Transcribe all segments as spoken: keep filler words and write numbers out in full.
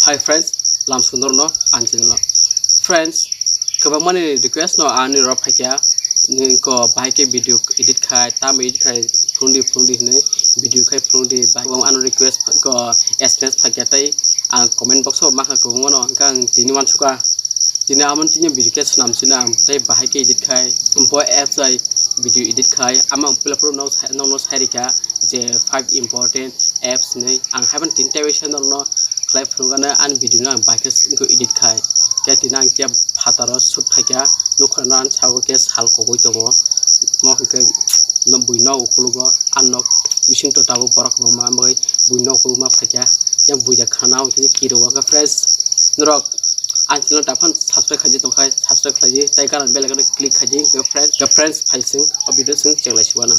Hi friends, lam sundor no ang channel o. Friends, kwbangmani request no ani rok phaikya, nini ko bahai khe video edit khai, tamo edit khai, phunukdi phunukdi hinwi video khai phunukdi, bahai kwbang ano request ko S M S phaikya tei ang comment box o makha kwbangma no, hwnkhe ang tini uansukha, tini amon tini video khe swnam sino ang tei bahai khe edit khai, bo apps bai video edit khai, ama ang puila phuru nok, nokno sai rikha je five important apps hinwi, ang haiban tini tei waisa nokno khlai phunukgano ani video no ang bahai khe wngkhe edit khai. Khe tini ang khe phataro shoot khaikha, nukharno ang sabo khe sal kogwi tongo. Mo hwnkhe no buino ukulugo ang nok bising to tabuk borok kwbangma, amo bagwi buino ukuluma phaikha. Yang buida khana o tini kiro o khe friends. Norok ang channel taphano subscribe khaidi tongkhai, subscribe khlaidi, tei gana bell icon click khaidi, khe friends, khe friends phai sing o video sing chenglai siwana.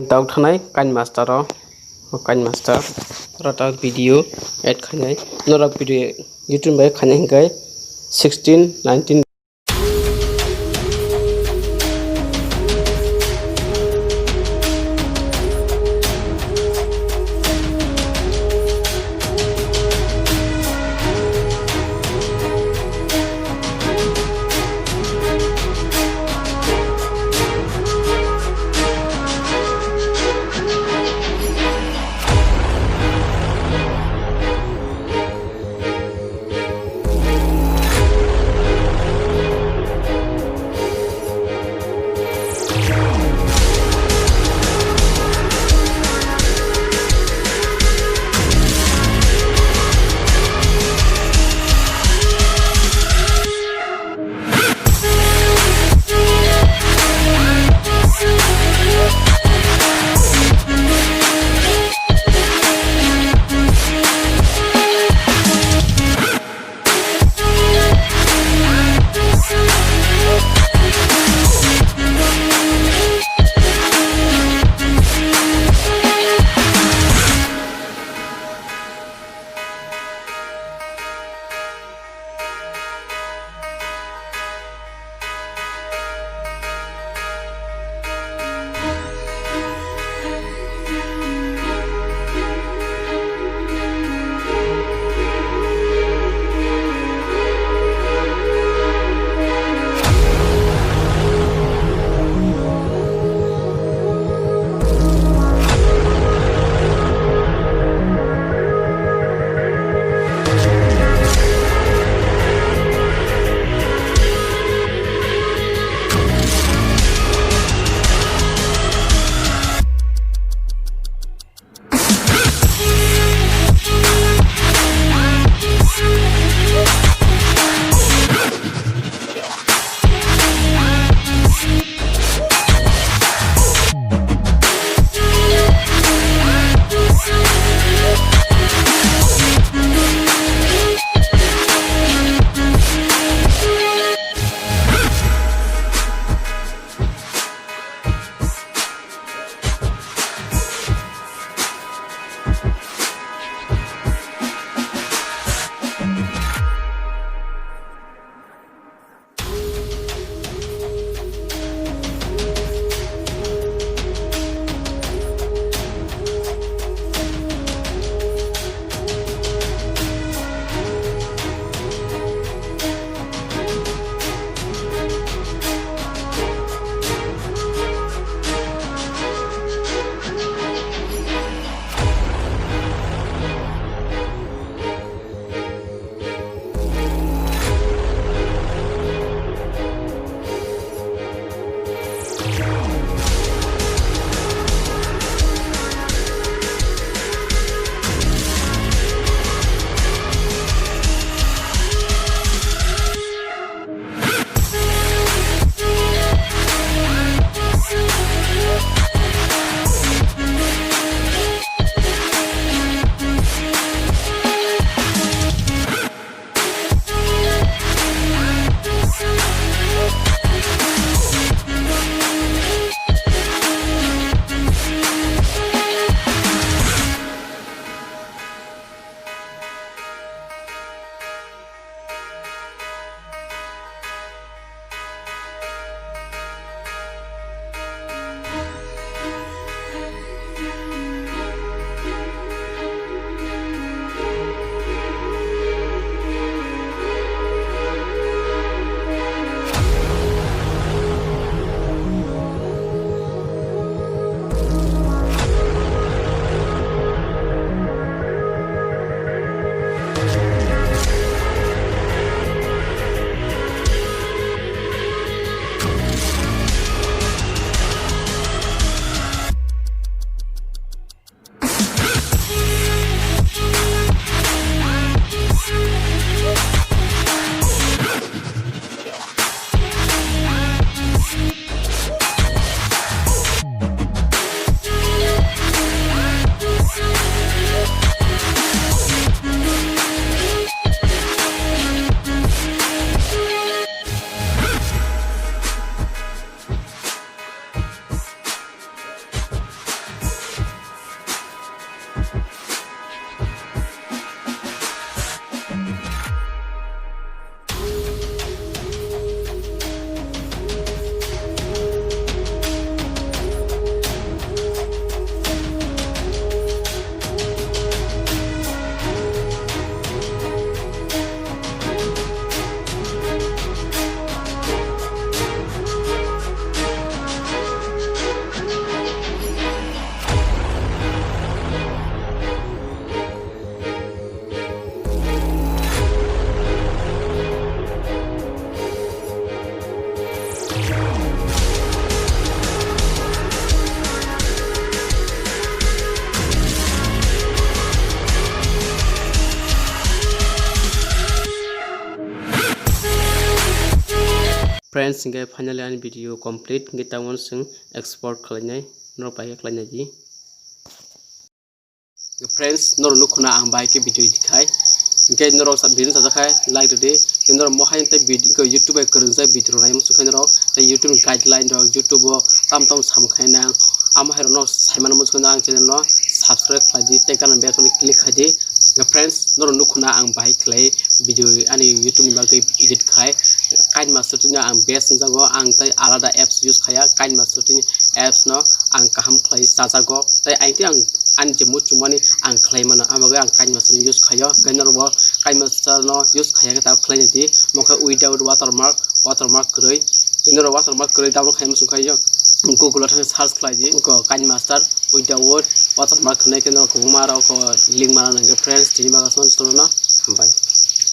Tau thanai kain master o. O kain master, oro ta video add khainai. Norok video YouTube bai khainai hwnkhe sixteen, nineteen. Friends, hingke finally ani video complete, hingke tamo chwng export khlainai, norok bai khe khlainai di. Friends, norok nukhuna ang bai khe video edit khai, hingke norok sa-, video sajak khai like rwdi, hingke norok mohai tei vid-, hingke YouTube bai kwrwngjak video rok naimung sukha norok, tei YouTube ni guideline rok, YouTube o tam tam sam khai nang, amo hai rok no saimano muchungno ang channel no subscribe khlai di, tei gana bell icon click khai di. Friends, norok nukhuna ang bahai khlai video ani YouTube ni bagwi edit khai. KineMaster twi no ang best wngjago, ang tei alada apps use khaya. KineMaster twi ni apps no ang kaham khlai chajago, tei aitwi ang ani je muchungmani ang khlai mano, amo bagwi ang KineMaster use khayo. Hingke norok bo KineMaster no use khaya khe ta khlai di, mo khe without watermark, watermark kwrwi. Tei norok watermark kwrwi download khai muchung khai Google o thang search khlai di, wngkha KineMaster without watermark hwnwi khe norok kwbangma rok link mana nangkhe friends, tini bagwi aswk no hambai.